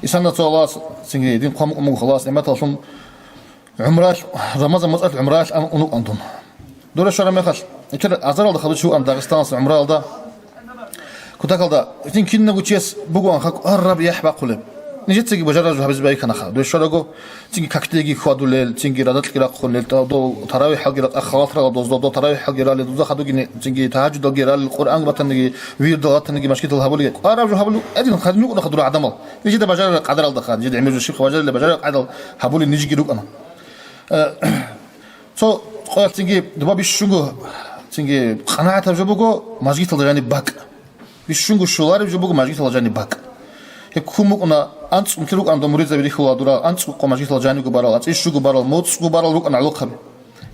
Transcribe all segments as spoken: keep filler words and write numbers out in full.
Санна цо Аллагьас, цинги дин хъван мукӀун буго Аллагьас нигӀматаллъун, гӀумрал, Рамазан моцӀалъ гӀумраялъ ан унукъан дун. Дура щвараб мехалъ, итер азаралда хадув чи вукӀана Дагъистаналъ гӀумраялда. Кутакалда, итин кинабго чияс бугоан хак араб яхӀ бахъулеб. Нижецаги бажарараб жо гьабизе байканаха. Дура щвараго, цинги какдеги хьвадулел, цинги радакьги рахъунел, дов таравихӀалги ракъа халатарала доздо, дов таравихӀалги ралел, дуза хадугине, цинги тагьаджудалги ралел, Къуръан батаниги, вирдал батаниги, машгитал гьабулел. Къараб жо гьабулев, гьедин хадин букӀунаха дура гӀадамал. Нижеда бажарараб къадаралдаха, нижеда гӀемер жо щибха бажарилеб, бажарараб къадарал гьабулел нижеги рукӀана. Э, цо къоялъ цинги дуба бищунго, цинги къанагӀатаб жо буго, мажгиталда жаниб бакӀ. Бищунго щолареб жо буго мажгиталда жаниб бакӀ. Гьеб ккун букӀуна, анцӀ унти рукӀана дов муридзаби рихьула дура, анцӀго къо мажгиталда жанибго барал, анцӀишуго барал, моцӀго барал рукӀана гӀолохъаби.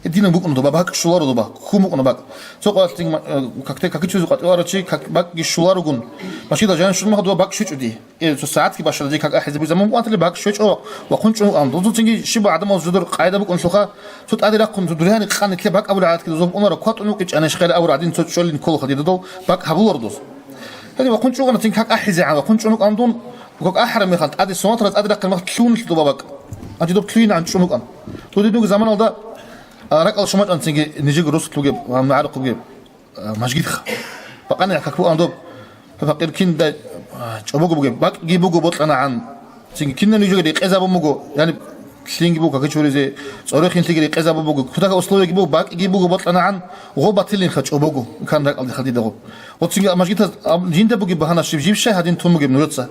Гьединаб букӀуна дуба, бакӀ щоларо дуба, ккун букӀуна бакӀ. Цо къоялъ цинги ма-, э, какде-, какичузе къватӀиварав чи, как-, бакӀги щоларогун, мажгиталда жаниб щун муха дуба бакӀ щвечӀо дие. Э, цо сагӀатги башалде как ахӀизе буй заман букӀантали бакӀ щвечӀо ва хъунчӀун вукӀан. Дозул цинги щиб гӀадамал жодор къайда букӀун лъуха, цо тӀаде рахъун, цо дуряни къан нилъе бакӀ абулел гӀадат ккеда зоб кӀунара, кватӀун вукӀинчӀани хъел авар гӀадин цо чӀолин кколаха дида дол бакӀ гьабулар доз. Гьедин ва хъунчӀун вукӀана цин как ахӀизегӀан ва хъунчӀун вукӀан дун, как ахӀараб мехалъ тӀаде, сунатра тӀаде рахъараб мехалъ лъугьунелъул дуба бакӀ. Гьанже доб лъугьинегӀан чӀун вукӀан. Дудинуги заманалда, а, ракӀал шумачӀан цинги нижего росулъ бугеб ва магӀарухъ бугеб. А, мажгитха. Бакъани как бугӀан доб, гьеб пакъир киндай, а, чӀобого бугеб, бакӀги буго бокьанагӀан. Цинги кинани жо рекъезабун буго, яни лъинги буго какичуризе, цӀорохинлъиги рекъезабун буго, кутака условияги буго, бакӀги буго бокьанагӀан, гъо батилинха чӀобого, кан ракӀалдеха дида гъо. Гъо цинги мажгитаз, а, жинда бугеб багьана щиб, жиб щай гьадин тун бугеб нужеца?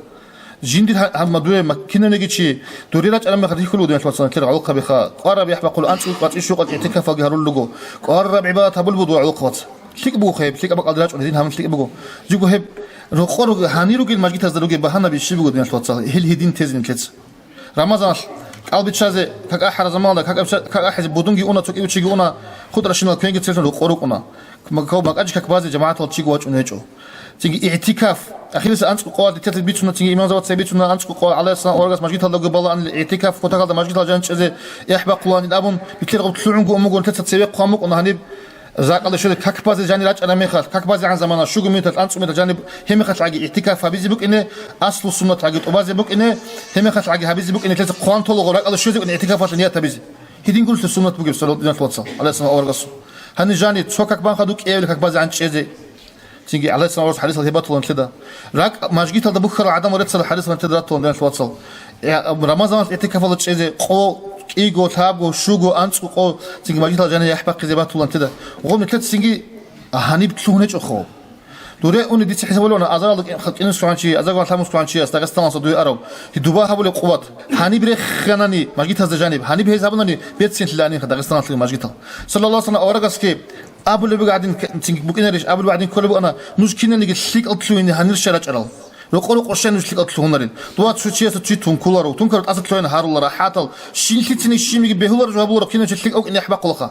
Жиндир гьа-, гьаб мадуе ма-, кинавниги чи, дуре рачӀараб мехалъ рихьулев динал вацал, нилъер гӀолохъабиха, кӀвараб яхӀ бахъулев, анцӀго къватӀи щукъал игӀтикафалги гьарулел руго, кӀвараб гӀибадат гьабулеб буго гӀолохъабац. ЛъикӀ буго гьеб, лъикӀаб бакӀалде рачӀун гьедин гьабун лъикӀ буго. Жиго гьеб рокъор гьанир ругел мажгитазда ругеб багьанаби щиб буго динал вацал, гьел гьедин тезе нилъеца. Рамазаналъ кӀал биччазе, как ахӀараб заманалда, как абча-, как ахӀизе будунги уна, цо кӀиб чиги уна, хутӀрашинал квенги церлъун рокъор рукӀуна. Ма-, кав-, макӀачӀ как базе жамагӀатал чиго вачӀун гьечӀо. Цинги игӀтикаф. Ахирисеб анцӀго къоялъ нилъеца бицуна, цинги имам завод цебе бицуна, анцӀго къоялъ гӀалайгьиссалам аварагас мажгиталда гьабулаан игӀтикаф, кутакалда мажгитал жанчӀезе яхӀ бахъулаан абун, нилъер гъуб лъугӀунго умуго нилъеца цеве хъван букӀуна гьаниб, закъалда щвезе как базе жанир рачӀараб мехалъ, как базегӀан замана, щуго минуталъ, анцӀго минуталъ жаниб, гьеб мехалъ гӀаги игӀтикаф гьабизе букӀине, аслу суннат гӀаги тӀубазе букӀине, гьеб мехалъ гӀаги гьабизе букӀине, нилъеца хъван толаго ракӀалда щвезегӀан игӀтикафалъе ният гьабизе. Гьедин гурелъул суннат бугеб, салават диналъ вацал, гӀалайгьиссалам аварагасул. Гьанир жани цо как бан хадуб кӀиабилеб как базегӀан чӀезе. Цинги гӀалайгьиссалам аварагас хӀадисал гьеб батулан лъеда. РакӀ мажгиталда бухьарал гӀадамал реццалда хӀадисал лъеда ратулан диналъ вацал. Э, Рамазаналъ игӀтикафалда чӀезе къо, кӀиго, лъабго, щуго, анцӀго къо, цинги мажгиталда жани яхӀ бахъизе батулан лъеда. Гъоб нилъеца цинги гьаниб лъугьун гьечӀохъо. Дуре уни дица хӀисабулевана, азаралда кӀи-, кӀинусгӀан чи, азаргун лъабусгӀан чи, ас Дагъистаналдаса дуе арав. Гьидуба гьабулеб къуват. Гьаниб реханани, мажгитазда жаниб, гьаниб гьез гьабунани, берцинлъила анинха Дагъистаналъул мажгитал. Саллаллагьу гӀалайгьи ва саллам аварагасги абулеб буго гӀадин, к-, цинги букӀинарищ, абулеб гӀадин кколеб бугӀана, нуж кинаниги лъикӀал лъугьине гьанир щай рачӀарал. Рокъо-рокъор щай нуж лъикӀал лъугьунарел. Дугьа цо чиясда чи тункуларо, тункарав тӀаса лъугьине гьарулара, хӀатал, щинлъицинеги щибниги бегьуларо жо гьабуларо, кинав чи лъикӀав кӀине яхӀ бахъулаха.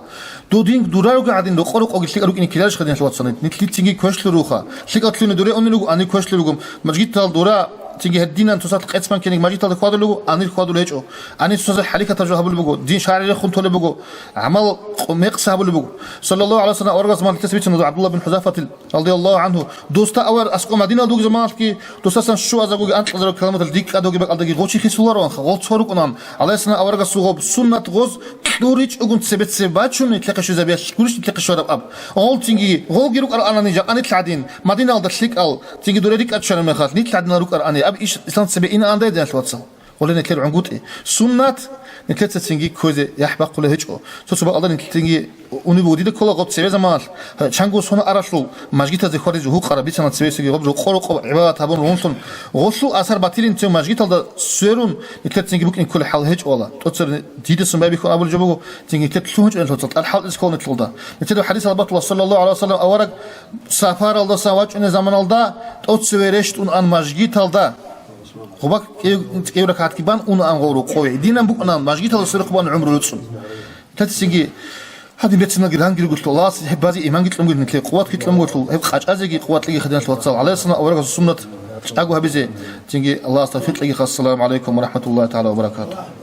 Дудин дураруги гӀадин рокъо-рокъоги лъикӀал рукӀине ккеларищха диналъ вацал? Нилъ цинги квешлъи руха. ЛъикӀал лъугьине дуре унелуго, ани квешлъи руго. Мажгитал дура, цинги гьединан цо сахъ къецман ккениги мажгиталда хьвадулел руго, анир хьвадулел гьечӀо. Ани цо сахъ хӀаликатаб жо гьабулеб буго, дин шаригӀ рехун толеб буго, гӀамал къо-, мекъса гьабулеб буго. Саллаллагьу гӀалайгьи ва саллам аварагас ман лъица бицуна ГӀабдулла бин ХӀузафатил, радияллагьу гӀангьу, досда авар аскӀо Мадиналда вугеб заманалъги, досасан щуазаргоги анкьазарго километр диккадоги бакӀалдаги гъочи хисулароанха, гъол цо рукӀунан, гӀалайгьиссалам аварагасул гъоб суннат гъоз кьуричӀогун цебе-цебе бачун, нилъехъе щвезабиялъ гурищ нилъехъе щвараб аб. Гъол цинги, гъолги рукӀаралани жакъа нилъ гӀадин, Мадиналда лъикӀал, цинги дуре рикӀкӀад щвараб мехалъ, нилъ гӀадинал рукӀарани, аб иш ислам цебе ина андай диналъ вацал. Гъоле нилъер гӀунгутӀи. Суннат нилъеца цинги кквезе яхӀ бахъулеб гьечӀо. Цо-цо бакӀалда нилъ цинги унеб буго дида ккола гъоб цебе заманалъ, чанго сона аралъул мажгитазе хьвадизе гьукъараб бицана цевесеги гъоб рокъо-рокъоб гӀибадат гьабун рогьунлъун, гъолъул асар батилин цев мажгиталда сверун, нилъер цинги букӀин кколеб хӀал гьечӀо ала. ТӀоцер дидасан байбихьун абулеб жо буго, цинги нилъер лъугьун чӀванилъуца тӀад хӀалтӀизе ккола нилъулда. Нилъер хӀадисалда батула, саллаллагьу гӀалайгьи ва саллам, авараг сапаралдасан вачӀунеб заманалда тӀоцеве рещтӀун ан мажгиталда. Гъубак кӀев-, кӀев ракагӀатги бан унаан гъов рокъове. Динан букӀунаан, мажгиталда сверухъ бан гӀумру руцӀцӀун. Лъацинги гьадин берцинги ранги ругелъул, Аллагьас гьеб базе иманги кьун бугелъул, нилъее къуватги кьун бугелъул, гьеб къачӀазеги къуват кьеги хадиналъ вацал, гӀалайгьиссалам аварагасул суннат чӀаго гьабизе, цинги Аллагьас тавфикъ кьеги. Ассаламу гӀалайкум ва рахӀматуллагьи тагӀала ва баракатугьу.